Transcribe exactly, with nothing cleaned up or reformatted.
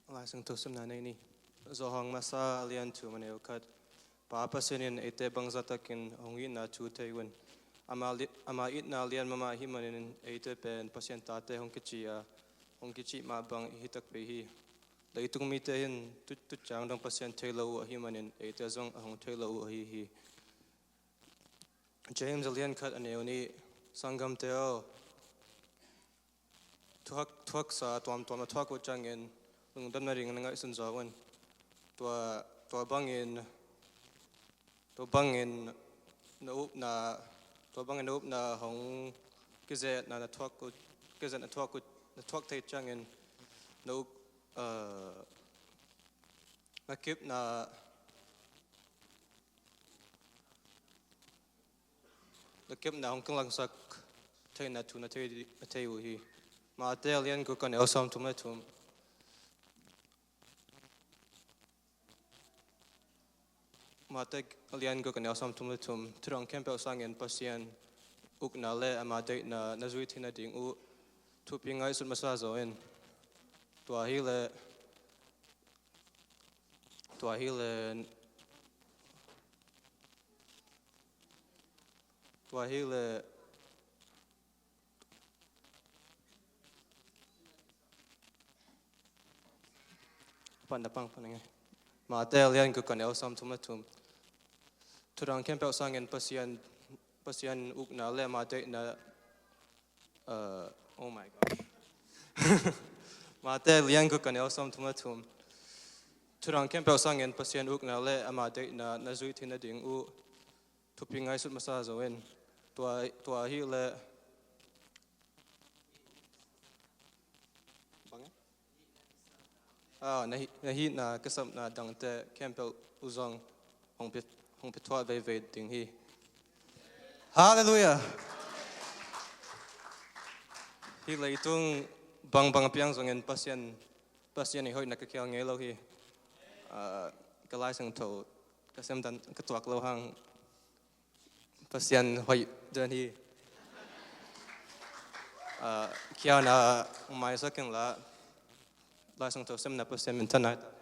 Lai Siangtho simna nei ni. Johan masa a lian thum a neu khat. Pa Pasian in eite bangzah takin hong itna thu thei un. Ama li-, ama itna lian mahmah ahih manin eite pen Pasian tate hong kici a, hong kicih mah bang i hi takpi hi. Leitung mite in tu, tu ciang dong Pasian thei lo uh ahih manin eite zong a hong thei lo uh ahi hi. James a lian khat a neu nih. Sanggamte aw, thuak, thuaksa tuamtuam na thuak uh ciangin lungdam nading na ngaihsun zaw un. Tua, tua bangin, tua bangin na upna, tua bangin na upna hong kizetna na thuak uh, kizetna thuak uh, na thuak thei ciangin na up, eh, na kipna, na kipna hong kilangsak theihna thu na thei, na thei uh hi. Mate a lian guk a neu sawmthum le thum. Mate a lian guk a neu sawmthum le thum. Thudang khempeuh sangin Pasian ukna le ama deihna na zui theihna ding uh thupi ngaihsut masa zaw in. Tua hi leh, tua hi leh, tua hi leh, pan na pang pan nge. Mate a lian guk a neu sawmthum le thum. Thudang khempeuh sangin Pasian, Pasian ukna le ama deihna, uh, oh my gosh. Mate a lian guk a neu sawmthum le thum. Thudang khempeuh sangin Pasian ukna le ama deihna na zui theihna ding uh thupi ngaihsut masa zaw in. Tua, tua hi leh, bang e? Ah, na hi, na hihna kisapna dangte khempeuh uh zong hong pia, hong pia thuah veivei ding hi. Halleluiah. Hih leitung bangbang a piang zongin Pasian, Pasian i hoihna ka khial ngei lo hi. Ah, ka Lai Siangtho ka sem dan ka tuak lo hang Pasian hoih dan hi. Ah, khialna maisak keng la, Lai Siangtho semna Pasian minthanna hi ta.